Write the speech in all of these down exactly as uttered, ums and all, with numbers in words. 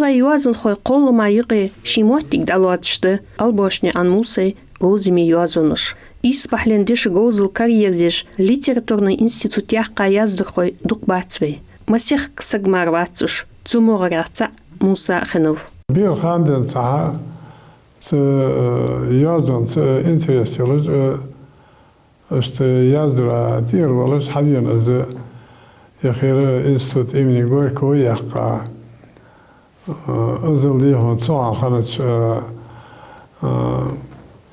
Ткъаь йоазонхой кхоллама юкъе ший моттиг дӀалоацаш да Албошнаькъан Мусай говзаме йоазонаш. Исбахьален деша говзал караерзаеш, литературни институт яьккха яздархой дукха бац вай. Масех саг мара вац уж, цу могӀарех цаӀ Муса хиннав. Бера хана денз цхьа, цу, э, йоазонца, э, интерес йолаш, э, иштта яздара тӀера волаш хьавена из, яхира институт имени Горького яьккха. Э, иззал дий хьона цу хана хиннача, э, э,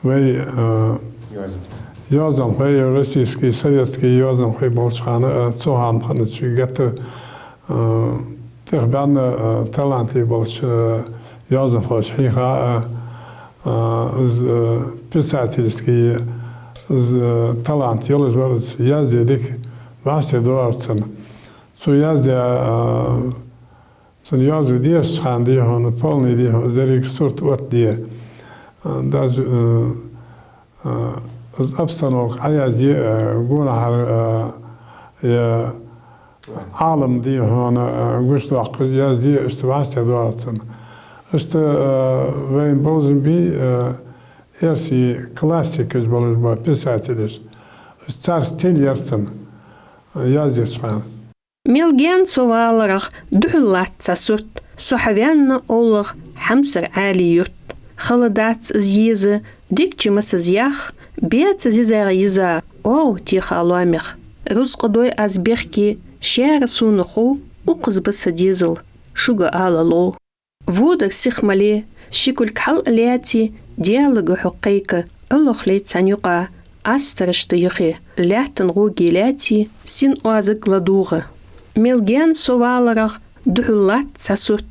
вай, э, йоазонхой, российски, советски йоазонхой болча хана, э, цу хана хиннача геттара, э, тӀехбаьнна, э, таланте болча, э, йоазонхочоа хьийха, э, э, из, э, писательски, из, э, талант йолаш вар из, язде дика, вӀаштӀехьадоагӀар цун. Цо яздаь, э, цун йоазув дешача хана дий хьона, полный дий хьона, из деррига сурт оттаде. Э, даже, э, э, из обстановка Ӏоязъе, э, гонахьара, э, е Ӏалам дий хьона, э, гучадоаккхаш язде, иштта вӀаштӀехьадоагӀар цун. Иштта, э, вайна бовзам бий, э, эрсий классикаш болаш ба писателаш. Цар стиль яр цун, э, яздеча хана. Мел гаьна со валарах духьал латт цхьа сурт, со хьаваьнна овлах хьамсара Ӏаьлий юрт. Хала дац из еза, дикача масаза ях, беца зизагӀа йиза, оагӀув теха лоамех. Рузкъа дой аз бехке, шаьра сона хов, укхаза ба са дезал, шуга ала лов. Водар сиха ма ле, ши кулг хьал а лаьце, Даьлага хьо кхайка, Ӏолохле цхьан юкъа, астараш да юхе, лаьттан гӀоге лаьце, син оазаг ладувгӀа. Мел гаьна со валарах духьал латт цхьа сурт,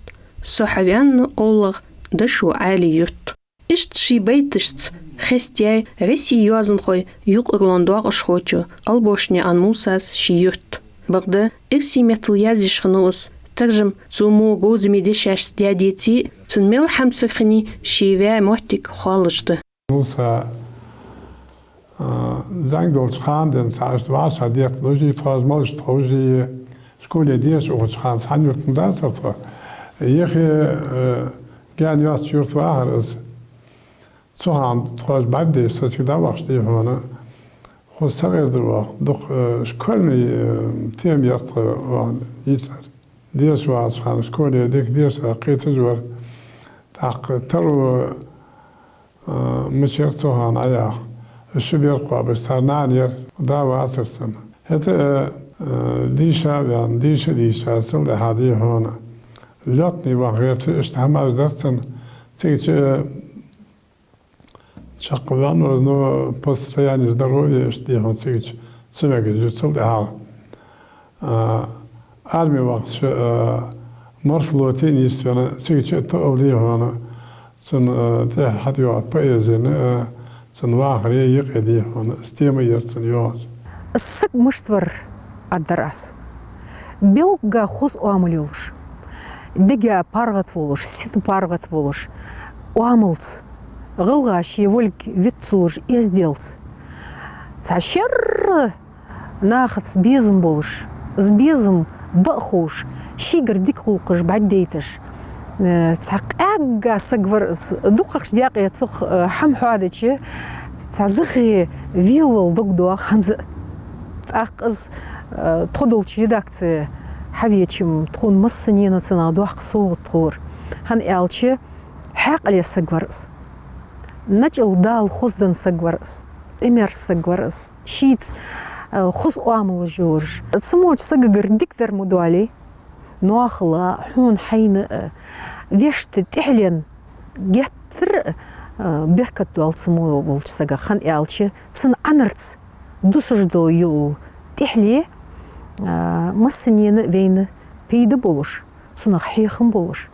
со хьаваьнна овлах дошо Ӏаьлий юрт. Иштта ший байташца хестаяьй Россе йоазонхой юкъарлон доакъашхочо Албошнаькъан Мусас ший юрт. Бакъда, эрсий меттала яздеш хиннав из, таржам цо мо говзаме дешашца даьдеце а, цун мел хьамсара хиннай ший ваь моттиг хоалуш да. Муса, а, зӀамига долча хана денз цхьа иштта вӀашагӀдетталуш, тхоаш малаш тховш, школе деша ухача хана цхьан юртара ма дацар тхо. Ехе, э, гаьна йоацача юрта вахар из. Цу хана тхоаш бӀаргадайча, со цига дӀавахача дий хьона, хоза сагӀийрдар оаха, дукха, э, школьни, э, тема яр тха оаха йийцар. Деша вагӀача хана школе дика деша кхеташ вар. ТӀаккха таро, э, мича яр цу хана Ӏояха. Из шу бер кхоабаш, цар нана яр, да вацар цун. ХӀаьта, э, э, дийша а ваьнна, дийша а дийша, цул тӀехьагӀа дий хьона лётни ваха гӀерта, иштта хӀамаш дар цун. Цигача, э, чакхваьнна вар из, но по состоянию здоровья, иштта дий хьона, цигача ца мегаш ю цул тӀехьагӀа. А, арме вахача, а, морфлоте нийсвенна, цигача а тоъал дий хьона, цун, а, тӀехьа хьатӀайоагӀа поэзена, а, цун вахаре юкъе дий хьона, из тема яр цун йоагӀаш. Саг мишта вар, аргдар аз. Белгга хоза оамал йолаш, дега паргӀата волаш, сина паргӀата волаш, оамалца, гӀалгӀа ший волга вицлуш, эзделца. Цхьа шерра нахаца безам болаш, из безам бакъ ховш, шийгара дика гӀулакхаш бӀаргадайташ, э, цхьа къаьгга саг вар из. ДукхагӀча даькъе цох, э, хӀама хьоадича, цхьа захе велавала дог доагӀа хӀанз а. ТӀаккха из, э, тхо долча редакце хьавеча-м, тхона массанена цунах доккха совгӀат хулар. ХӀана аьлча, хьаькъале саг вар из. НачӀал Дала хоза денна саг вар из. Ӏимерза саг вар из. Шийца, э, хоза оамалаш йолаш. Цу мо волча сагагара дика дар ма доале, ноахала, хьона хьайна, э, вешта, тӀехьленна геттара, э, беркат доал цу мо волча сагах. ХӀана аьлча, цун Ӏанарца дусаш дола тӀехьле, э, массанена вайна пайда болаш, цунах хьехам болаш,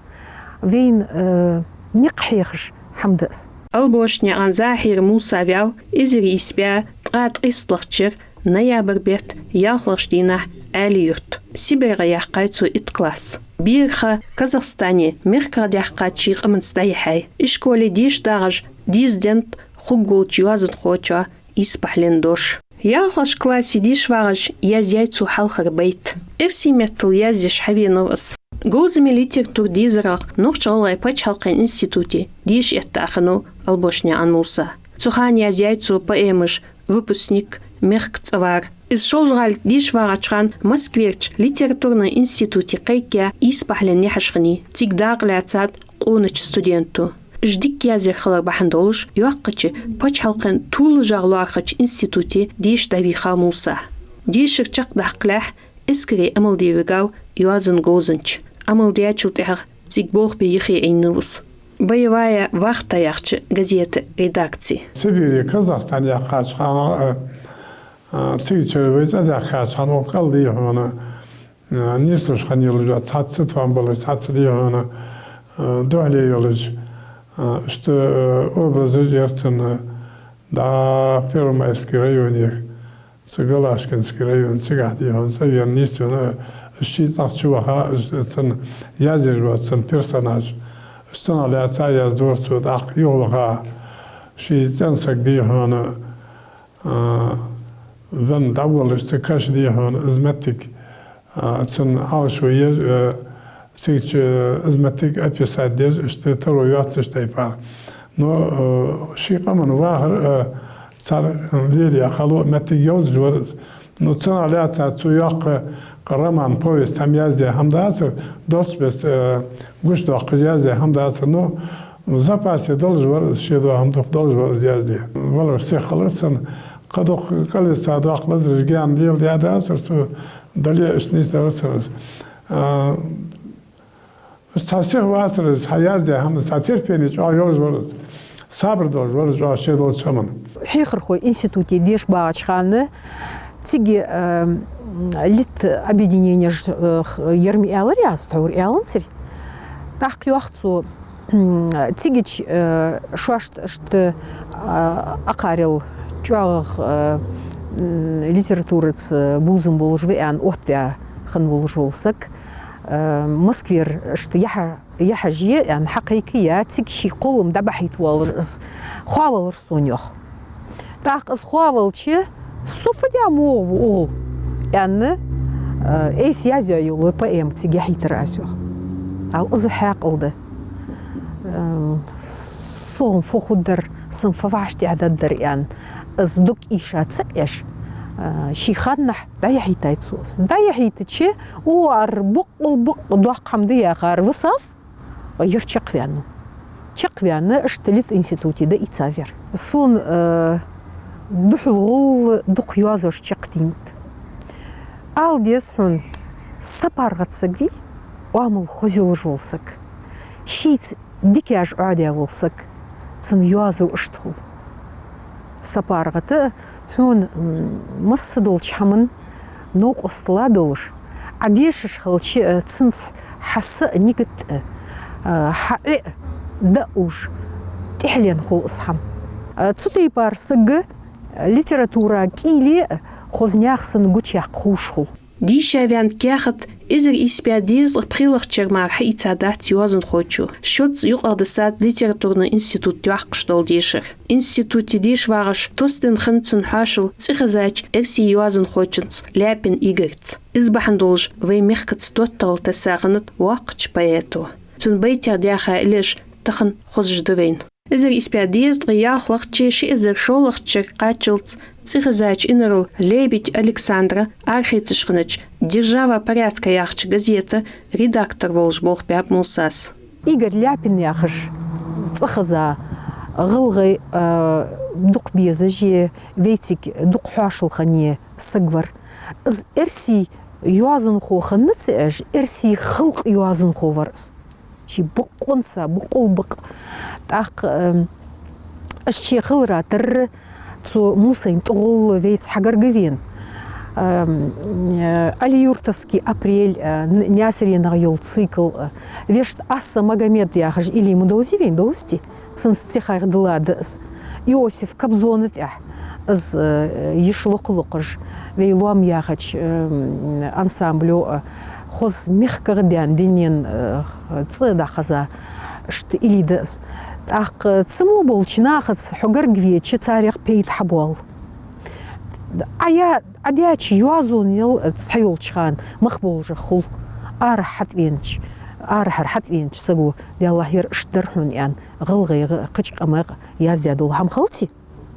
вайна, э, никъ хьехаш хӀама да из. Албошнаькъан Захьир Муса ваьв эзар ийс бӀаь ткъаь ткъестлагӀча шера ноябрь бетта ялхлагӀча дийнахьа Ӏаьлий-Юрта. СибрегӀа яьккхай цо итт класс. Бера ха Казахстане мехках даьккхача ший къаманца дӀаяхьай. Ишколе деша дагӀаш деза денз хургволча йоазонхочоа исбахьален дош. ЯлхлагӀча классе деша вагӀаш язъяьй цо хьалхара байт. Эрсий меттала яздеш хьавенав из. Говзаме литература дезарах Нохч-ГӀалгӀай паччахьалкхен институте деша этта хиннав Албошнаькъан Муса. Цу хана язъяьй цо поэмаш «Выпускник», «Мехка цӀавар». Из Шолжа-ГӀалий деша вагӀача хана Москверча литературни институте кхайкаяь ийс бахьален яхьаш хиннай. Цига дакъа лаьцад къонача студенто. Уж дика язъяр хилар бахьан долаш, йоккхача паччахьалкхен тулашагӀ лоархӀача институте деша дӀавийхав Муса. Дешар чакхдаккхалехь, эскаре Ӏамал де вигав йоазон говзанча. Ӏамал даьчул тӀехьагӀа цига болх бе юхе Ӏийнав из. «Боевая вахта» яхача газета редакце. Сибире, Казахстане яхача хана, а, а, цига чура вай цӀадаьхкача хана, укх кӀал, дий хьона, а, нийслуш хинна йолаш, цхьацца товш болаш, цхьацца, дий хьона, а, духьале йолаш, а, иштта, а, образаш яр цун, а, да, Первомайский районе, цу Галашкинский район, цигахьа, дий хьона, цӀавена, нийсвена, а, ший цӀагӀа чуваха, а, цун язъеш вола цун персонаж. Цунах лаьца яздора цо, тӀаккха юхаваха, ший цӀен саг, дий хьона, а, венна дӀаволлаш, цу каша, дий хьона, из моттиг, а, цун Ӏалашо еш, а, цига чу из моттиг описать деш, иштта таро йоацаш тайпара. Но, а, ший къаман вахар, а, цар лелае хало моттиг йолаш вар из. Но цунах лаьца цо йоккха роман, повесть хӀама яздаь хӀама дацар, долчча беса, а, гучадоаккхаш яздаь хӀама дацар. Но запасе долаш вар из, ший дола хӀама дукха долаш вар из яздаь. Валар сиха хилар цун, кхы дукха кӀалвиса доккха лазараш гаьна леладаь дацар цо, дале а, иштта нийсдар цун из. А, цхьа сиха вацар из, цхьа яздаь хӀама, цхьа терпение чӀоагӀа йолаш вар из, сабар долаш вар из чӀоагӀа ший долча хӀаман. Хьехархой институте деша багӀача хана цига, э, лит объединенеш, э, х-, яр ма аьларий аз, тхьовра аьланзарий. ТӀаккха йоах цо, м, цигача, э, шоашта иштта, а, акхарел чӀоагӀагӀа, э, м, литератураца бувзам болаш ва аьнна оттаваь хинна волаш вола саг, э, Москвера иштта яхьа-, яхьаш я аьнна хьакхайкаяь, цига ший кхоллам дӀабахьийта воаллар из. Хоавалар сона, йоах. ТӀаккха из хоавалча, со фу де ма вогӀу ва укхул, аьнна, э, айса язъяь йола поэма цига яхьийтар аз, йоах. Ала из хьаькъал да. Э, сона фу хургдар, са фу вӀаштӀехьадергдар аьнна, из дог ийша ца Ӏеш, э, ший ханнахьа дӀаяхьийтай цо из. ДӀаяхьийтача, укхар боккъал-боккъал доккха хӀама да яхар висав, ер чакхваьннав. Чакхваьнна, иштта литинституте дӀаийцав ер. Сона, э, духхьал гӀолла дукха йоазош чакхдийнад. Ала деза хьона, сапаргӀата саг вий, оамал хоза йолаш вола саг, шийца дикаш Ӏоадаь вола саг, цун йоазув иштта хул. СапаргӀата хьона, м, масса долча хӀаман новкъостал долаш, Ӏа дешаш хилча, э, цунца хьа са а, нигат а, э, хьа Ӏи а дӀаувш, тӀехьленна хул из хӀама. Э, цу тайпара саг литература кӀийле а хоза наьха санна гучаяккха ховш хул. Дийша ваьнна каьхат эзар ийс бӀаь дезткъа пхелагӀча шера мара хьаийцадац йоазонхочо. Шозза юкъагӀдисад литературни институте йоаккхаш дола дешар. Институте деша вагӀаш тоссаденна хиннад цун хьоашал цӀихезача эрсий йоазонхочунца Ляпин Игорьца. Из бахьан долаш вай мехкаца доттагӀал тесса хиннад воккхача поэто. Цун байтех даьха иллеш тахан хозаш да вайна. Эзар ийс бӀаь дезткъеи ялхлагӀчеи ши эзар шоллагӀчеи шера кхаччалца цӀихезача инарал Лебедь Александра арахецаш хиннача «Держава порядка» яхача газета редактор волаш болх баьб Мусас. Игорь Ляпин яхаш цӀихеза, гӀалгӀай, а, дукха безаш а, вайцига дукха хьоашалгӀа хинна саг вар. Из эрсий йоазонхо хинна ца Ӏеш, эрсий халкъа йоазонхо вар из. Ший бокъонца, бокъал-бокъ. ТӀаккха, эм, из ше хилара тара цу Мусайна тӀагӀолла вайца хьагарга вена. Эм, э, Алиюртовский «Апрель», э, Н-, Наьсаренах йола цикл, э, вешта Асса Магомед яхаш илли ма довзий вайна, довзий? Цунца цхьа хьайх дилла да из. Иосиф Кобзона тӀехьа из, э, йиша локха-локхаш, «Вай лоам» яхача, э, ансамбло, э, хоза мехкагӀа даьнна динен, э, цӀи дӀахаза, иштта илли да из. ТӀаккха цу мо болча нахаца хьо гарга веча, царех пайда хьабоал. Ӏа я-, Ӏа даьча йоазонал цхьайолча хана мах болашагӀа хул. Арахьа хьатӀавенача, арахьара хьатӀавенача саго, Даьллахь, ер иштта дар хьона, аьнна, гӀалгӀайгӀа, кхыча къамайгӀа яздаь дола хӀама хилча,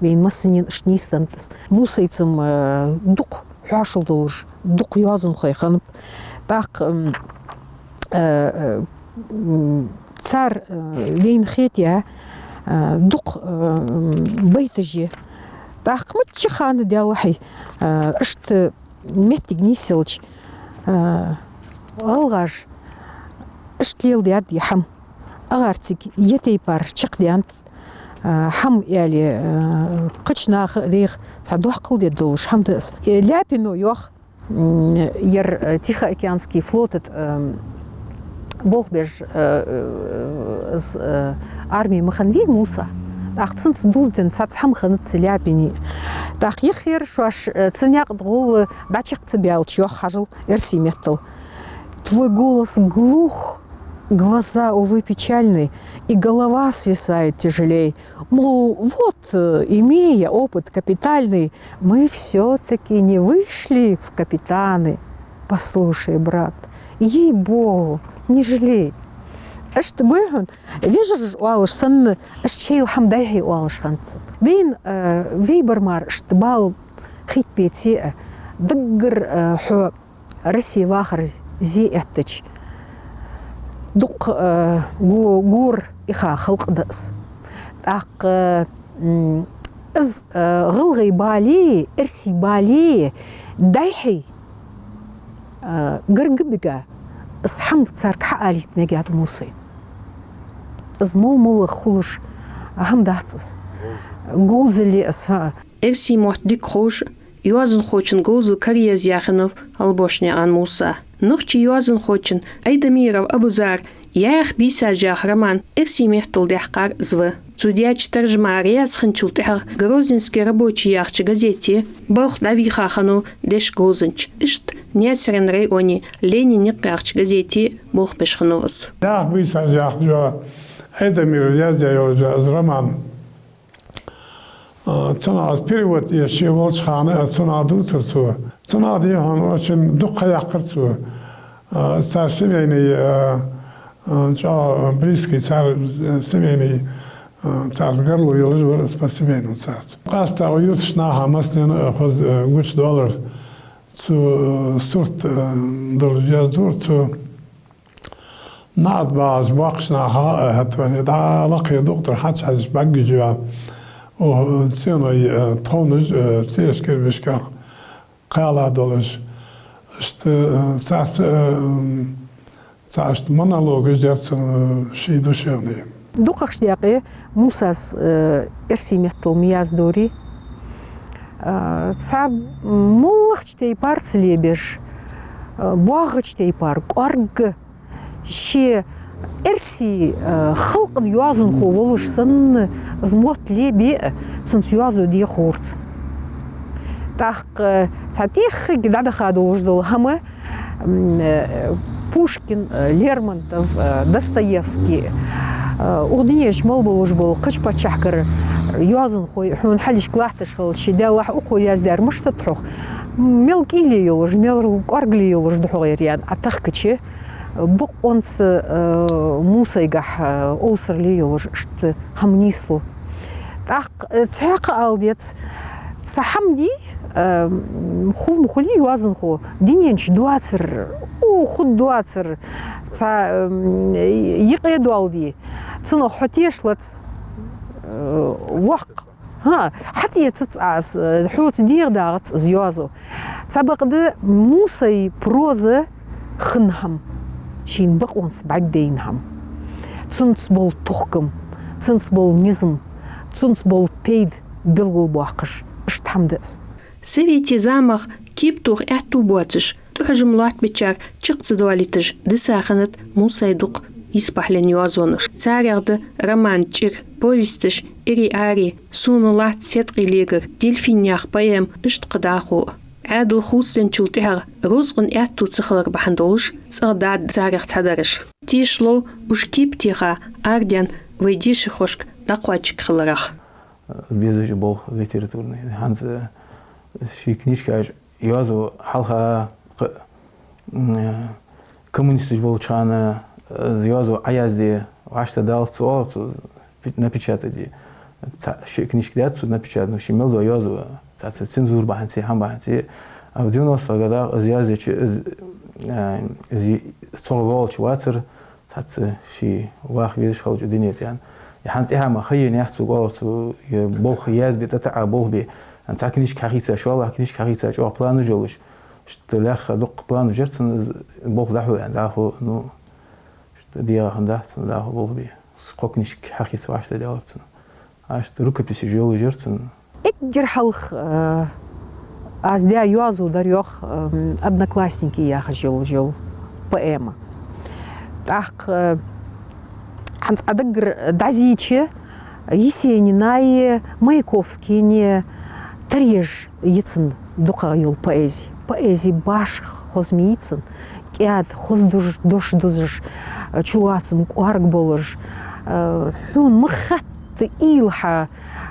вайна массанена иштта нийсденнад из. Мусайца-м, э, дукха хьоашал долаш, дукха йоазонхой хиннаб. ТӀаккха, м, э, э, м, цар, э, вайна хетаяь, э, дукха, э, м, байташ я. ТӀаккха мичча хана, Даьллахь, э, иштта моттиг нийсъелча, э, гӀалгӀаша иштта леладаьд ер хӀама. АгӀарцига ер тайпара чакхдаьннад, э, хӀама, аьле, э, кхыча наха а деха цхьа доккхал де долаш хӀама да из. Э, Ляпину йоах, м, ер, э, Тихоокеанский флота тӀа, э, болх беш, э, э, из, э, арме ма хиннадий Муса. ТӀаккха цунца дувзаденна цхьацца хӀама хиннад цу Ляпина. ТӀаккха йиххьера шоаш, э, цу наькъа тӀа гӀолла дӀачакх ца баьлча, йоах, хьажал, эрсий меттала: «Твой голос глух, глаза, увы, печальны, и голова свисает тяжелей». Мол, вот, э, имея опыт капитальный, мы всё-таки не вышли в капитаны. Послушай, брат, ей-богу, не жалей. Иштта гой хьона, вежараш оалаш санна, иштта шоайла хӀама дӀайхье оалаш хиннад цар. Вайна, э, вай бар мара иштта бала хийтта беце а, даггара, э, хьо Россе вахар зе эттача, дукха, э, го-, гора иха халкъ да из. ТӀаккха, м, из, э, гӀалгӀай балеи, эрсий балеи дӀайхье, э, гарга бига, из хӀама царга хьаалийта мегад Мусайна. Из мала-малагӀа хулаш хӀама дац из. Говзал я из, хӀа. Эрсий мотт дика ховш, йоазонхочун говзал караерзаяь хиннав Албошнаькъан Муса. Нохчий йоазонхочун Айдамиров Абузара яьха «Бийсаш» яха роман эрсий меттала даьккхар из ва. Цо даьча таржамах раьза хинначул тӀехьагӀа «Грозненский рабочий» яхача газете балха дӀавийха хиннав дешан говзанча. Иштта Наьсарен районе «Ленин никъ» яхача газете болх беш хиннав из. Яьха «Бийсаш» яхача Айдамирова яздаь йолча из роман. А, цунах аз перевод еш волча хана, а, цунах дувцар цо. Цунах, дий хьона, очень дукха ха яьккхар цо. А, цар семейный, а, а, чӀоагӀа близкий, цар, э, семейный, а, цар гарло йолаш вар из по семейному царца. Къаьстта юртарча наха массанена, э, хоза, э, гучадоалар цо, э, сурт, э, долаш яздора цо. НаӀарга багӀача боккхийча наха а хӀаьта вайна дӀа лакхе дукъ тӀара хьачухьежача бӀаргаш я, о, цӀеной, э, тховнаш, э, цӀеча кирбишках кхаьла долаш. Иштта, э, цхьацца, э, м, цхьа иштта монологаш яр цун, э, ший душевный. ДукхагӀча даькъе Мусас, э, эрсий меттала ма яздорий. Э, цхьа моллагӀча тайпара ца лебеш, э, боагӀача тайпара, кӀоарга, ше эрсий, э, халкъа йоазонхо волаш санна, из мотт лебе а, цунца йоазув де ховра цунна. ТӀаккха, э, цхьа тӀеххьара дӀадаха долаш дола хӀама, м, э, Пушкин, э, Лермонтов, э, Достоевский, э, укх дунен чу мел болаш бола кхыча паччахьалкхера йоазонхой, хьона хьалхашка латташ хилча, Даьллахь, укхо яздаьр мишта да хьогӀ? Мел кӀийле йолаш, мел кӀоаргале йолаш да хьогӀ ер, аьнна, Ӏотехкача, бокъонца, э, Мусайгахьа, э, овсарле йолаш иштта хӀама нийслу. ТӀаккха, э, цхьаькха ала деза, цхьа хӀама дий, э, хул ма хулий йоазонхо, дунен чу доацар, у, хургдоацар, цхьа, э, юкъе доал дий, цунах хьо тешалац, э, воккха. ХӀа, хьатӀаэцац аз, э, хьоца дегӀадагӀац из йоазув. Цхьабакъда Мусай проза хинна хӀама, шийна бокъонца бӀаргадайна хӀама. Цунца бола тохкам, цунца бола низам, цунца бола пайда белгалбоаккхаш, иштта хӀама да из. Советий замах кепа тоха аьттув боацаш, тӀахьожам лоаттабечар чакх ца доалийташ диса хиннад Мусай дукха йисбахьален йоазонаш. Царех да роман «ЧӀир», повесташ «Ири-ари», «Сона латт седкъий легар», «Дельфин» яха поэма, иштта кхы дӀахо а. Ӏаьдал хувцаденначул тӀехьагӀа рузкъан аьттув ца хилар бахьан долаш, цӀагӀа даьд царех цхьадараш. Тешал лов уж кепа теха арадаьнна вай дешархошка дӀакхоачаргхиларах. Безаш болх литературный. ХӀанз ший книжкаш йоазув хьалха кхы, м, э, Коммунисташ болча хана, э, йоазув Ӏоязде, вӀаштӀехьадаллалца оалар цо, пи-, напечатать де. Цхьа ши книжка даьд цо напечатать, ну, ший мел дола йоазув, цхьацца цензура бахьанца, хӀама бахьанца. А в девяностых годах из яздеча, из, э, из цох воаллаш вацар, цхьацца ший ваха везаш хилча дунен тӀа. Е хӀанз тӀехьа ма хайе нехь цо оалар цо, е болх язбе, тӀатаӀа болх бе. Цхьа книжка хьахийца, шоллагӀа книжка хьахийца, чӀоагӀа планаш йолаш. Иштта лаьрххӀа дукха планаш яр цун, болх дӀахьо аьнна, дӀахо, ну, иштта дегӀа хиннадац цун дӀахо болх бе. Кхо книжка хьахийца вӀаштӀехьадаьлар цун. Иштта рукописаш йолаш яр цун. Эггара хьалха, э, аз даь йоазув дар, йоах, эм, «Одноклассники» яхаш йолаш йола поэма. ТӀаккха, э, хӀанз Ӏа даггара дӀазийча, Есенинай, Маяковскийни тареш я цун дукхагӀа йола поэзи. Поэзи башха хоза ма йий цун, кӀаьда, хоза дуж-, дош дузаш, чулоацам кӀоарга болаш, э, хьона ма хетта уйла хьа,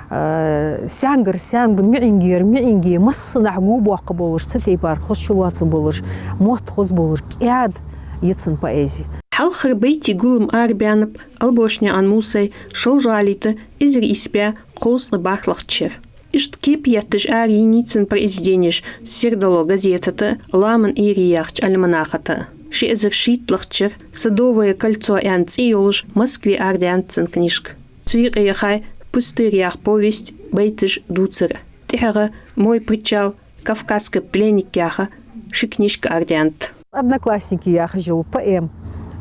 э, саьнгара саьнга, миӀингера миӀинге массанахьа гу боккха болаш, цу тайпара хоза чулоацам болаш, мотт хоза болаш, кӀаьда я цун поэзи. Хьалхара байтий гуллам арабаьннаб Албошнаькъан Мусай ШолжагӀалий тӀа эзар ийс бӀаь кхузткъеи бархӀлагӀча шера. Иштта кепа етташ арайийнай цун произведенеш «Сердало» газета тӀа, «Ламан Ӏуйре» яхача альманаха тӀа. Ши эзар шийтталагӀча шера «Садовое кольцо» аьнна цӀи йолаш Москве арадаьннад цун книжка. Цу юкъе яхай «Пустырь» яха повесть, байташ дувцар. ТӀехьагӀа «Мой причал», «Кавказский пленник» яха ши книжка арадаьннад. «Одноклассники» яхаш йола поэма,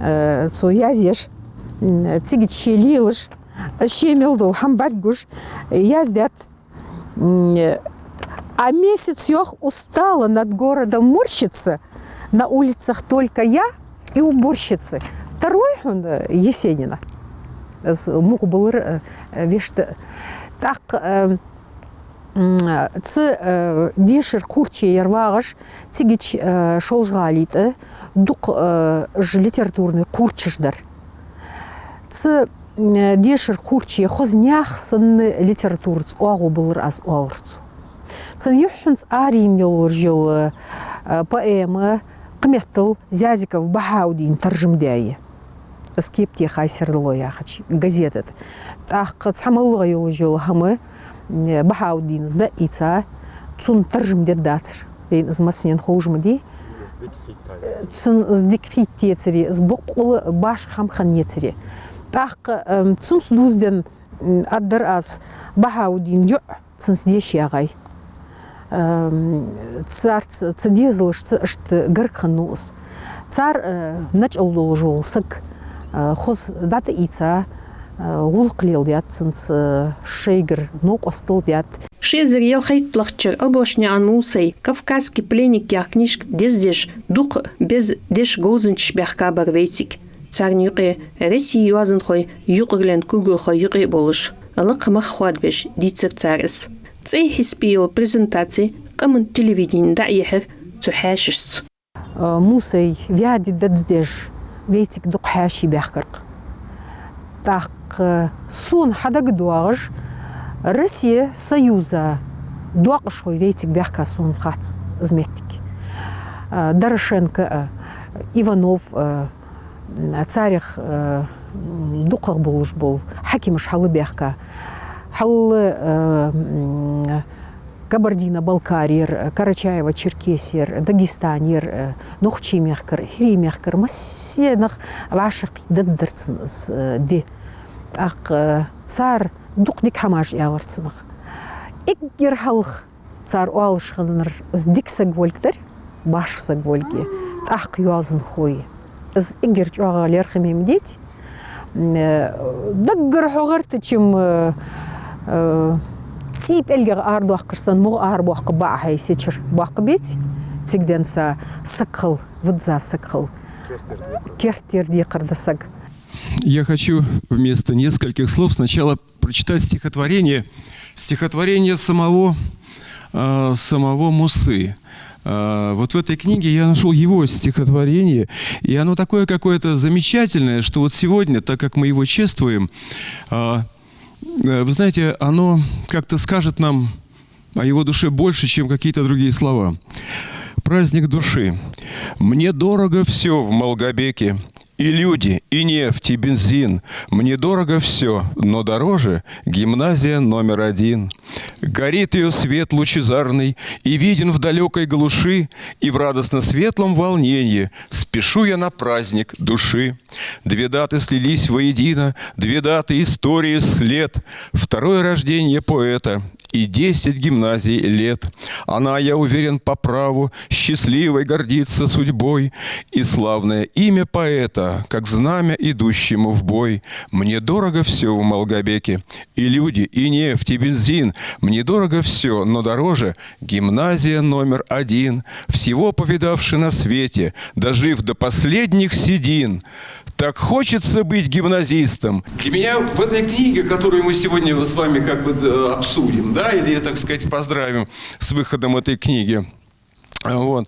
э, цо язъеш, м, цига ше лелаш, ше мел дола хӀама бӀаргагуш, яздаьд, м, «А месяц, йоах, устала над городом морщиться, на улицах только я и уборщицы». Тарлой хьона, э, Есенина? Из мукъа балар, э, вешта. ТӀаккха, э, М, цу, э, дешара кхурче яр вагӀаш, цигача, э, ШолжагӀалий тӀа дукха, э, уж литературни кхурчаш дар. Цу, м, дешара кхурче хоза наьха санна литератураца оагӀув балар аз, оалар цо. Цун юххьанца арайийна йолаш йола, э, поэма кхыметтел Зязиков Бахьаудина таржам даь я. Из кепа техай «Сердало» яхача газета тӀа. ТӀаккха цхьа моллагӀа йолаш йола хӀама, м, Бахьаудина из дӀаийца, цунна таржам дергдацар. Вайна из массанена ховш ма дий. Цунна из дика хийтта ецаре, из боккъала башха хӀама хинна ецаре. ТӀаккха, м, цунца дувзаденна, м, аргдар аз Бахьаудина йоӀ, цунца деша ягӀай. Эм, царца, цу дезалашца иштта гарга хиннав из. Цар, э, начӀал долаш вола саг, э, хоза дӀатӀаийца, э, гӀулакх леладаьд цунца, э, шоайгара новкъостал даьд. Ши эзар ялхайтталагӀча шера Албошнаькъан Мусай «Кавказский пленник» яха книжка дездеш, дукха беза деша говзанчаш баьхка бар вайцига. Царна юкъе Россе йоазонхой юкъарлен кулгалхой юкъе а болаш, лакха мах хоадабеш дийцар цар из. ЦӀай хьисапе йола презентаци къаман телевидене дӀаяхьар цу хьаьшашца. Э, Мусай ваьди даздеш вайцига дукха хьаьший баьхкар-кх. ТӀаккха сона хьадагадоагӀаш, Россе, Союза доакъашхой вайцига баьхка сона хац из моттиг. Э, Дорошенко а, Иванов а, царех, э, дукхагӀа болаш бола хьакимаш хьалбаьхка. Хьал, э, м, Кабардино-Балкарера, Карачаево-Черкесера, Дагестанера, э, Нохчий мехкара, ХӀирий мехкара, массанахьа вӀашагӀкхийтта даздар цунна из, э, ди. ТӀаккха, э, цар дукха дика хӀамаш аьлар цунах. Эггара хьалха цар оалаш хиннар, из дика саг волга дар, башха саг волга, тӀаккха йоазонхо я. Из эггара чӀоагӀа лерхӀаме ма дий. М, э, даггара хьо гӀертача-м, э, э, цӀий пӀелгах арадоаккхаш санна, мугӀ арабоаккхаргба Ӏа хьай сечара. Боаккхаргбеций? Цига денз саг хила, визза саг хила. Керттера декхар да саг. Я хочу вместо нескольких слов сначала прочитать стихотворение, стихотворение самого, а, самого Мусы. А, вот в этой книге я нашёл его стихотворение, и оно такое какое-то замечательное, что вот сегодня, так как мы его чествуем, а, э, вы знаете, оно как-то скажет нам о его душе больше, чем какие-то другие слова. праздник души. Мне дорого всё в Малгобеке. И люди, и нефть, и бензин. Мне дорого всё, но дороже гимназия номер один. Горит её свет лучезарный, и виден в далёкой глуши, и в радостно-светлом волненье спешу я на праздник души. Две даты слились воедино, две даты истории след. Второе рождение поэта и десять гимназий лет. Она, я уверен, по праву счастливой гордится судьбой, и славное имя поэта, как знамя идущему в бой. Мне дорого всё в Малгобеке, и люди, и нефть, и бензин. Мне дорого всё, но дороже гимназия номер один. Всего повидавши на свете, дожив до последних седин, так хочется быть гимназистом. Для меня в этой книге, которую мы сегодня с вами как бы, э, обсудим, да, или, так сказать, поздравим с выходом этой книги, вот.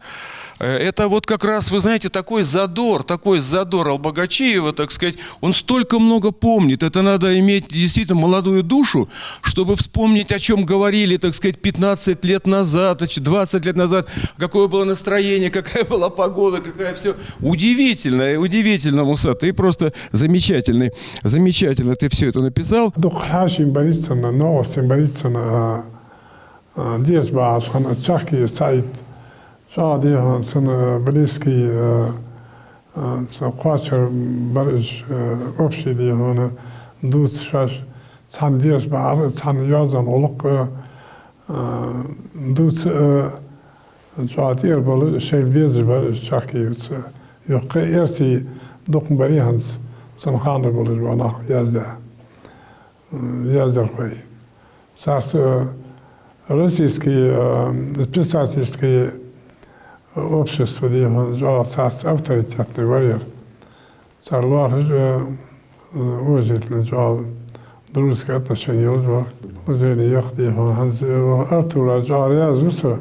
Э, это вот как раз, вы знаете, такой задор, такой задор Албогачиева, так сказать, он столько много помнит. Это надо иметь действительно молодую душу, чтобы вспомнить, о чём говорили, так сказать, пятнадцать лет назад, значит, двадцать лет назад, какое было настроение, какая была погода, какая всё. Удивительно, удивительно, Муса, ты просто замечательный, замечательно ты всё это написал. Дукха хьаьший барица, новостей барица, а, а, деза бахьаш хана чакхе саит. ЧӀоагӀа дий хьона цун близкий, а, а, цун кхоачара бар уж, а, общий дий хьона дувц шоаш, цхьана деза бахьар, цхьана йоазон гӀулакх, а, а, дувц, а, чӀоагӀа тӀера болаш, шоайла безаш бар уж чакхе ювца. Юха кхы эрсий дукха барий хӀанз цун ханара болаш бола нах яздаь, яздархой. Царца, э, российский, э, писательский общество дий хьона чӀоагӀа царца авторитетный вар ер. Цар лоархӀаш, э, уважительный, чӀоагӀа дружеский отношение йолаш вар. Уважение йоах дий хьона хӀанз, э, Артура чӀоагӀа раьза ва со.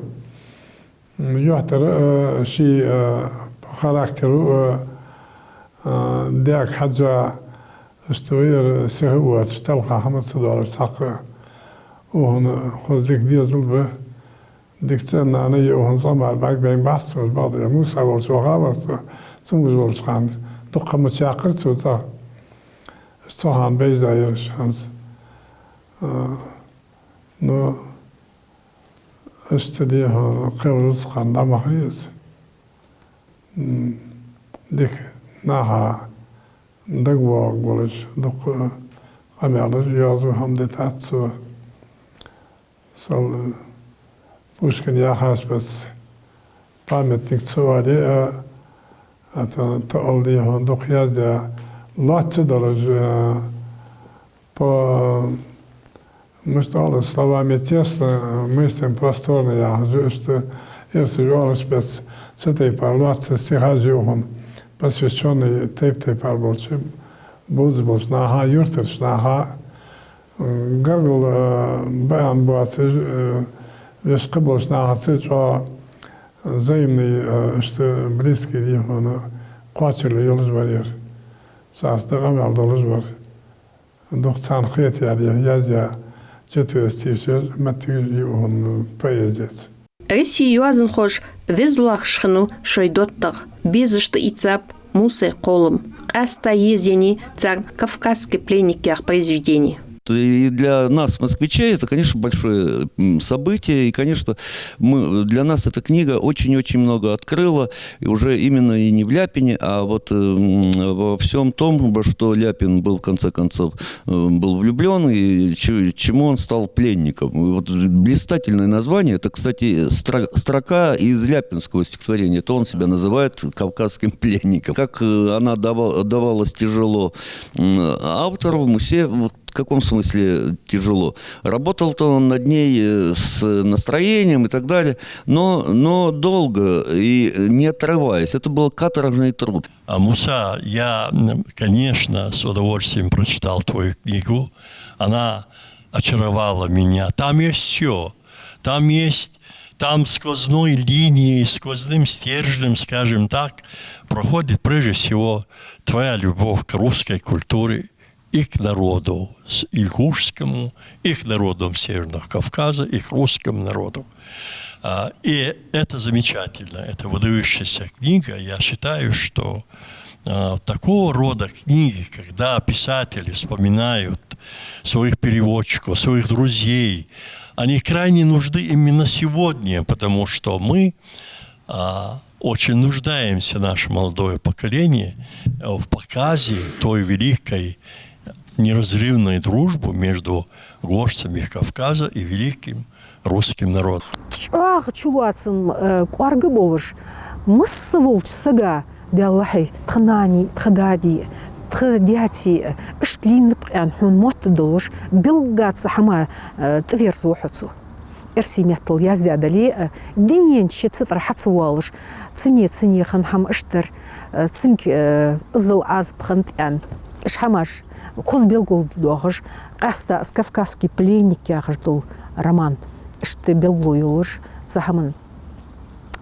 М, юхьтара, э, ший, э, по характеру, э, э, даьга хьежжа, иштта вай ер сиха воацаш, талха хӀама ца доалаш цхьаккха. Укхун хоза дика дезал ба. Дика цӀен-нана я, укхун цӀа мара бӀаргабайна бац цо, бакъда Муса волча ваха вар цо, цамогаш волча хана дукха ма чаккхар цо цӀагӀа. Цу хана байза яр уж хӀанз. А, ну, иштта дий хьона кхел рузкъан дӀа ма хьийза. М, дика наха дагавоагӀаргволаш, дукха къамаьлаш йоазув хӀама дитад цо. Сол, э, Пушкин яхаш бац памятник цу ваде, а, а, та, та ол дий хьона дукха яздаь лоацца долаш, э, по, мишта оал, словами тесно, мыслям просторно яхаш, иштта эрсаша оалаш бац, цу тайпара лоацца стихаш я укхун, посвящённый тайп-тайпара болча, бувзаш болча наха, юртарча наха, гаргара, э, баьнна боацаш, э, вешта болча нахаца чӀоагӀа взаимный, э, иштта близкий дий хьона кхоачарал йолаш вар ер. Царца дӀакъамаьл долаш вар. Дукха царна хетаяь, язъяь четыре стиха моттигаш я укхун поэзеца. Россе йоазонхоша веза лоархӀаш хиннав шоай доттагӀа, безаш тӀаийцаб Мусай кхоллам. Къаьстта езъеннай царна «Кавказский пленник» яха произведени. И для нас, москвичей, это, конечно, большое, м, событие. И, конечно, мы, для нас эта книга очень-очень много открыла. И уже именно и не в Ляпине, а вот, м, во всём том, во что Ляпин был, в конце концов, э, был влюблён, и ч-, чему он стал пленником. И вот блистательное название, это, кстати, стро-, строка из ляпинского стихотворения, это он себя называет кавказским пленником. Как, э, она дава-, давалась тяжело, м, автору, мы все, вот, в каком смысле тяжело. Работал-то он над ней, э, с настроением и так далее, но, но долго и не отрываясь. Это был каторжный труд. А, Муса, я, м, конечно, с удовольствием прочитал твою книгу. Она очаровала меня. Там есть всё. Там есть, там сквозной линией, сквозным стержнем, скажем так, проходит прежде всего твоя любовь к русской культуре и к народу с-, ингушскому, и к народам Северного Кавказа, и к русскому народу. А, и это замечательно, это выдающаяся книга. Я считаю, что, а, такого рода книги, когда писатели вспоминают своих переводчиков, своих друзей, они крайне нужны именно сегодня, потому что мы, а, очень нуждаемся, наше молодое поколение, э, в показе той великой неразрывной дружбы между горцами Кавказа и великим русским народом. ЧӀоагӀа чулоацам, э, кӀоарга болаш, масса волча сага, Даьллахьий, тха нанеи, тха даьдеи, тха даьцеи, иштта лийннаб-кх аьнна хьона мотт долаш, белггала цу хӀаман, э, тӀаверза ва хьо цо. Эрсий меттала яздаь дале а, дунен чу ший цу тӀара хьа ца воалаш, цунна, цунна хинна хӀама иштта дар, э, цунга, э, иззал Ӏазап хиннад аьнна. Уж хӀамаш хоза белгалдоахаш, къаьстта из «Кавказский пленник» яхаш дола роман, иштта белгало йолаш, цу хӀаман,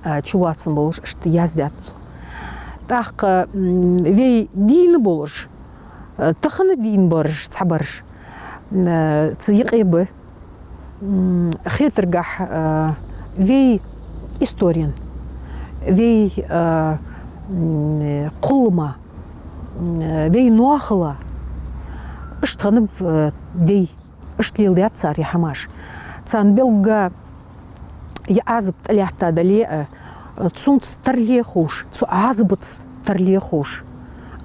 э, чулоацам болаш, иштта яздаьд цо. ТӀаккха, м, вай дийна болаш, э, тахан дийна бараш, цхьабараш, э, цу юкъе ба. М, хетаргахьа, э, вай историен, вай, э, м, кхоллама, м, вай ноахала, иштта хиннаб, э, дай, иштта леладаьд цар ер хӀамаш. Царна белгга ер Ӏазап тӀалаьтта дале а, цунца тарле ховш, цу Ӏазапаца тарле ховш.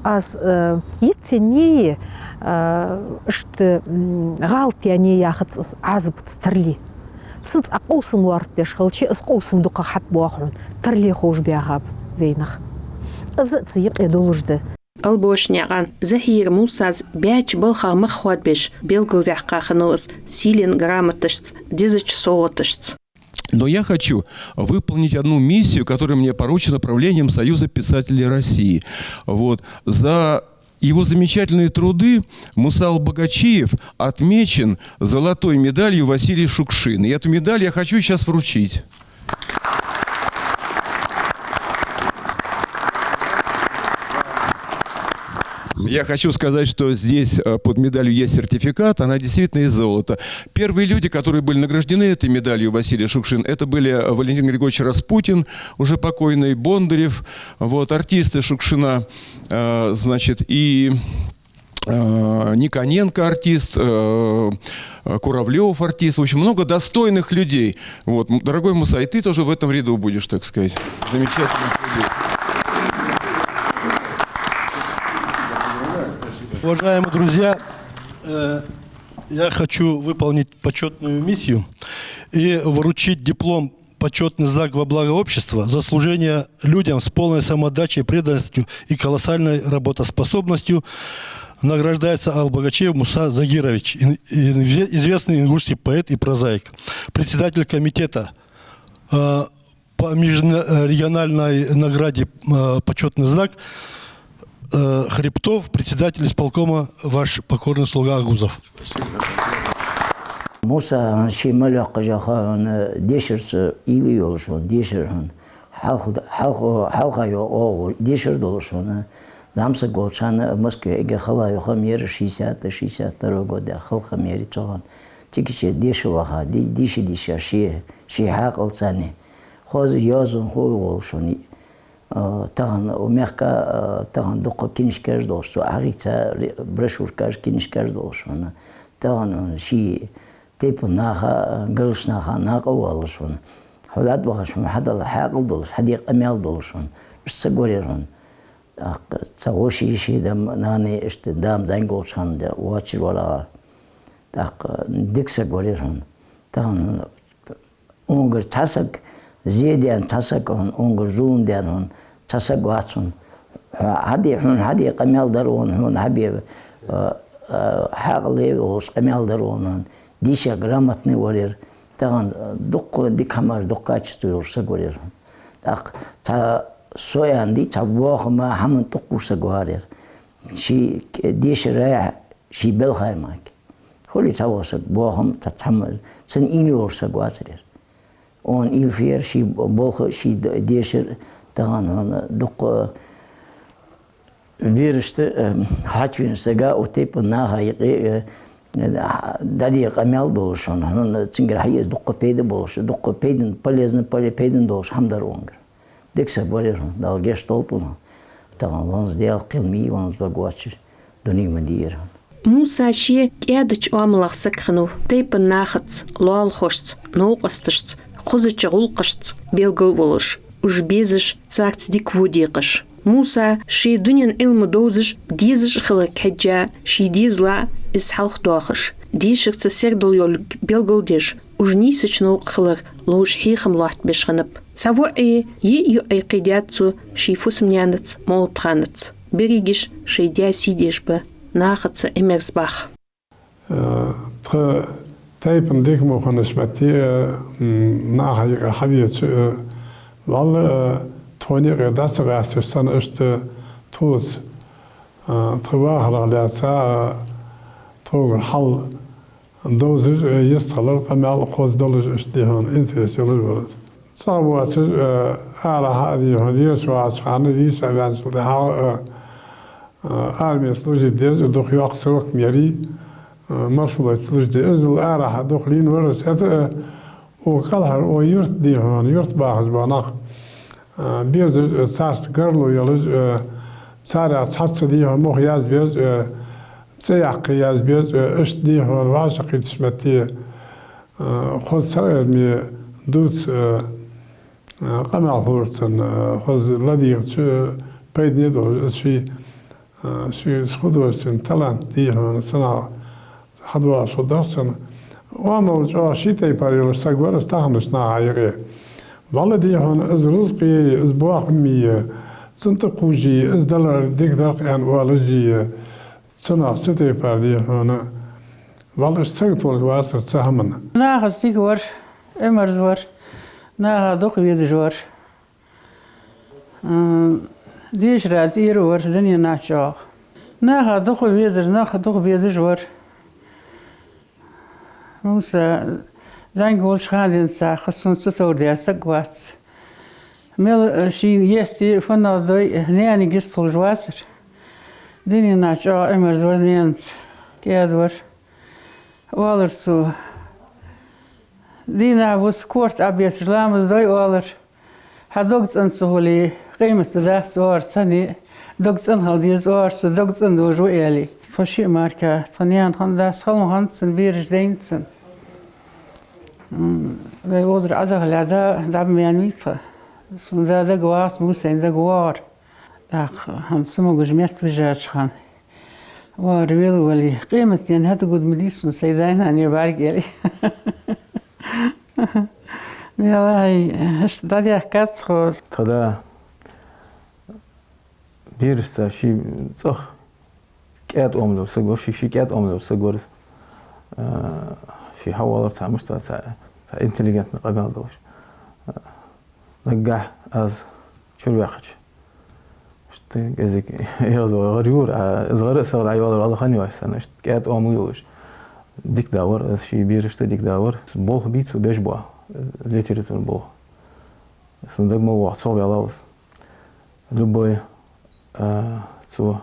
Аз, э, йицценнеи, э, иштта, м, гӀалатеи яхац аз, Ӏазапаца тарле. Цунца Ӏа къовсам лоархӀаш хилча, из къовсам дукха хьатӀабоагӀа хьона, тарле ховш баьхаб вай нах. Из а цу юкъе долаш да. Албошнаькъан Захьира Мусас баьча балхах мах хоадабеш белгалваьккха хиннав из сийлен грамоташца, дезача совгӀаташца. Но я хочу выполнить одну миссию, которая мне поручена правлением Союза писателей России. Вот. За его замечательные труды Муса Албогачиев отмечен золотой медалью Василия Шукшина. И эту медаль я хочу сейчас вручить. Я хочу сказать, что здесь, э, под медалью есть сертификат, она действительно из золота. Первые люди, которые были награждены этой медалью Василий Шукшин, это были, э, Валентин Григорьевич Распутин, уже покойный, Бондарев, вот, артисты Шукшина, э, значит, и, э, Никоненко артист, э, э, Куравлёв артист, в общем, много достойных людей. Вот, м, дорогой Муса, и ты тоже в этом ряду будешь, так сказать. Замечательно. Уважаемые друзья, э, я хочу выполнить почётную миссию и вручить диплом «Почётный знак во благо общества» за служение людям с полной самоотдачей, преданностью и колоссальной работоспособностью. Награждается Албогачиев Муса Загирович, ин-, ин-, известный ингушский поэт и прозаик, председатель комитета, э, по межрегиональной награде, э, «Почётный знак», э, Хребтов, председатель исполкома, ваш покорный слуга Агузов. Муса, хьона ший мел йоккха жаха, хьона дешарца уйла йолаш, хьона дешар, хьона хьалха, хьалха, хьалха йо-, о, дешар долаш, хьона зӀамсаг волча хана Москве эггара хала йола ха ма яр, шестьдесят, шестьдесят второй годах хала ха ма яр цу хана. Цига ше деша ваха, де-, дийша, дийша, ший, ший хьаькъалца цхьана. Хоза йоазон хов волаш, хьона. А, тахан укх мехка, а, тахан дукха кинишкаш долаш, цу Ӏахица ре-, брошюркаш, кинишкаш долаш, хьона. Тахан, а, ший тайпан наха, а, галаш наха накъавоалаш, хьона. Хьо лаьтта вахаш, хьона, хьадала хьаькъал долаш, хьаде къамаьл долаш, хьона. Иштта саг вар ер, хьона. ТӀаккха цхьа вӀаший-йиший да-м, нана иштта да-м зӀамига волча хана де воацар вар. ТӀаккха дика саг вар ер, хьона. Тахан, хьона, унгара цхьа саг зе даьнна, цхьа саг, хьона, унгара зулам даьнна, хьона, цхьа саг вац, хьона. Хьо хьаде, хьона хьаде къамаьл дар, хьона, хьона хьабе, а, а, хьаькъал йолаш къамаьл дар, хьона. Дийша грамотный вар ер. Тахан дукха дика хӀамаш, дукха качество йолаш саг вар ер, хьона. ТӀаккха цхьа со аьнна дий, цхьа бохама, хӀаман тӀакхувш саг вар ер. Ший дешара ший белхай мара. Хули цхьа вола саг, бохам, цхьа цхьамма, цун уйла йолаш саг вацар ер. Хьона уйла фу яр, ший болх, ший д-, дешар, тахан, хьона, дукха берашта, э, хьачувена сага, укх тайпан наха юкъе, э, дӀадеха къамаьл долаш хьона, хьона цунгара хьаэца дукха пайда болаш, дукха пайдана, полезна, поле-, пайдана долаш хӀама дар унгара. Дика саг вар ер хьона, Дала гешт долда хьона. Тахан ванза Даьла кхел ма йий, ванза дог воацаш дуне ма дий ер хьона. Муса ше кӀаьдача оамалах саг хиннав, тайпан нахаца, лоалахошца, новкъосташца, хозача гӀулакхашца белгал волаш, уж безаш, царца дика во декъаш. Муса ший дунен Ӏилма довзаш, дезаш а хиларга хьежжа, ший дезала из хьалхадоахаш, дешарца сердал йолга белгалдеш, уж нийсача новкъа хилар ловш хьехам лоаттабеш хиннаб. Цхьа воӀи йиъ йоӀи кхийдаьд цо ший фусам-наьнаца Молатханаца. Берригаш шоай даь сий деш ба, нахаца Ӏимерза бах. Э, тха тайпан дика мо хиннача метте, э, м, наха юкъе хьавеча, э, валлахӀи, э, тхона юкъе дӀа ца гӀерташ санна, иштта тхоца, э, тха вахарах лаьца, э, тхогара хьал довзаш, э, йистхилар, къамаьл хоза долаш, иштта дий хьона интерес йолаш вар из. ЦӀагӀа воацаш, э, арахьа а дий хьона, дешаш вац хьона, дийша а ваьнначул тӀехьагӀа, э, э, арме служить деш, дукха йоккха срок ма ярий, э, маршаллойца служить деш. Иззал арахьа дукха лийнна вар из. ХӀаьта, э, укх кӀалхара, укх юрта дий хьона, юрта бахаш ба нах, э, безаш, э, царца гаргало йолаш, э, царех цхьацца дий хьона мух язбеш, э, цӀи яккха язбеш, э, иштта дий хьона вӀашагӀкхийтача метте, э, хоза сагӀераме дувца, э, э, къамаьл хургда цунна, э, хоза ладийгӀача, э, пайдане долаш, из ший, э, ший художественный талант дий хьона цунах хьадоагӀаш хургдар цунна. Оамал чӀоагӀа ший тайпара йолаш саг вар из таханарча наха юкъе. ВаллахӀи дий хьона, из рузкъа е, из бохам е, цунна тӀакхувш е, из далар дика дар-кх аьнна оалаш е, цунах цу тайпара дий хьона. ВаллахӀи, иштта саг толаш вацар цу хӀаманна. Нахаца дика вар, Ӏимерза вар, наха дукха везаш вар. М, дешара тӀера вар, дунен чӀоагӀа. Наха дукха везаш, нах дукха безаш вар. Муса, зӀамига волча хана денз хьа сона цу товр даь саг вац. Мел, э, шийна етта фуннагӀа дой, наьна гиз хулаш вацар. Дунен чӀоагӀа Ӏимерза вар наьнаца, кӀаьда вар. Оалар цо: дийнахьа-бус корта Ӏобецаш ламаз дой, оалар. Хьа дог цӀена ца хуле, къемат дац, оалар, цхьанне дог цӀена хила деза, оалар цо, дог цӀена долаш ва, аьле. Тхо шиъ мара, тха наьна хиннад, дас хала ма хиннад цун, бераш дайнад цун. М, вай озар Ӏодахале, да, дӀа ма ваьннавий тха. Сона да дагавоагӀац Мусайна дагавоагӀар. ТӀаккха хӀанз цамогаш метта вижача хана, оалар, велавале, къематдийнахьа хӀаьта гуд ма дий сона сай даь-наьна бӀарг, аьле. Мелахьий, иштта дӀадаьхкад тхо. Тха да берашца ший цӀагӀа кӀаьда оамал йола саг вар, ший, ший кӀаьда оамал йола саг вар из. Э, ше хьаоалар цхьа мишта, цхьа, цхьа интеллигентни къамаьл долаш. Э, наггахьа аз чура ваьккхача, иштта кӀезига эгӀазвахар гӀар юра, а, из гӀар а сагӀа дӀайоалар, валлахӀи, хиннавац санна, иштта кӀаьда оамал йолаш. Дика да вар, из ший берашта дика да вар. Болх бий цо беш бола, литературни болх. Сона дага ма воагӀа, цох ваьлав из. Любой, а, цо,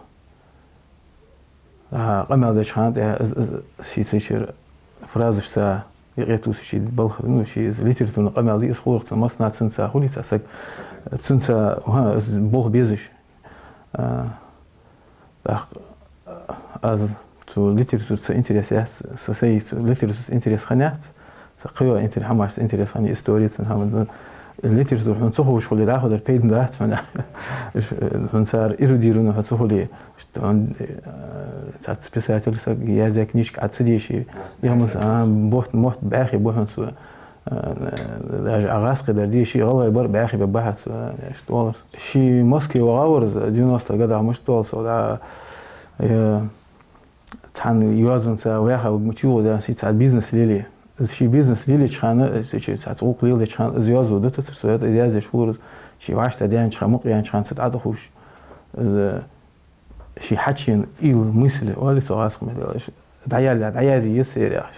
а, къамаьл деча хана тӀа, из, из, ший цу чура фразашца юкъе тувсаш ший балха, ну, ший из литературни къамаьл дий, из хулар цун массанахьа, цунца хулий цхьа саг, цунца, хӀа, из болх безаш. А, тӀаккха, а, аз цу литератураца интерес яц, са сай цу литератураца интерес хиннаяц, са кхыйола интерес, хӀамашца интерес хиннай, истори, цун хӀама да. Литература хьона ца ховш хуле, дӀахо дар пайдана дац хьона. Хьона цар эрудированни хьо ца хуле, иштта хьона, э, цхьацца писатель саг яздаь книжка Ӏа ца дийше, яхмас, а, мотт, мотт бӀаьхий ба хьона цо. Э, даже Ӏа гӀазкхий дар дийше, гӀалгӀай бар бӀаьхий бе бахьац, э, иштта оалар. Ше Москве вагӀа вар из, девяностых годах мишта оал со, да, э, цхьан йоазонца ваьха ма чугӀо даьнна, ше цхьа бизнес лелае. Из ший бизнес лелаеча хана, из ше цхьацца гӀулакх леладеча хана, из йоазув дутацар со, это из яздеш хулар из, ше вӀаштӀа даьннача хана, мукъаяьннача хана цу тӀа дӀахувш. Из, э, ший хьачуена уйла, мысль, оалий цох гӀазкхий меттала, дӀаяла, дӀаязъе еза цар яхаш.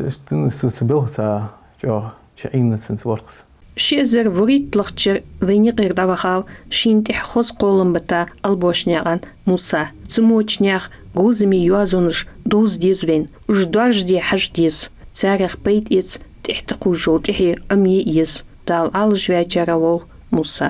Иштта, ну, цу, цу балхаца чӀоагӀа чу Ӏийна цунца вар-кх из. Ши эзар вурийтталагӀча шера вайна юкъера дӀавахав шийна тӀехьа хоза кхоллам бита Албошнаькъан Муса. Цу моча наьха говзаме йоазонаш довза деза вайна, уж доаржаде хьажа деза, царех пайда эца тӀехьа тӀакхувш йола тӀехье Ӏомае еза. Дала Ӏалашваьчарех вола Муса.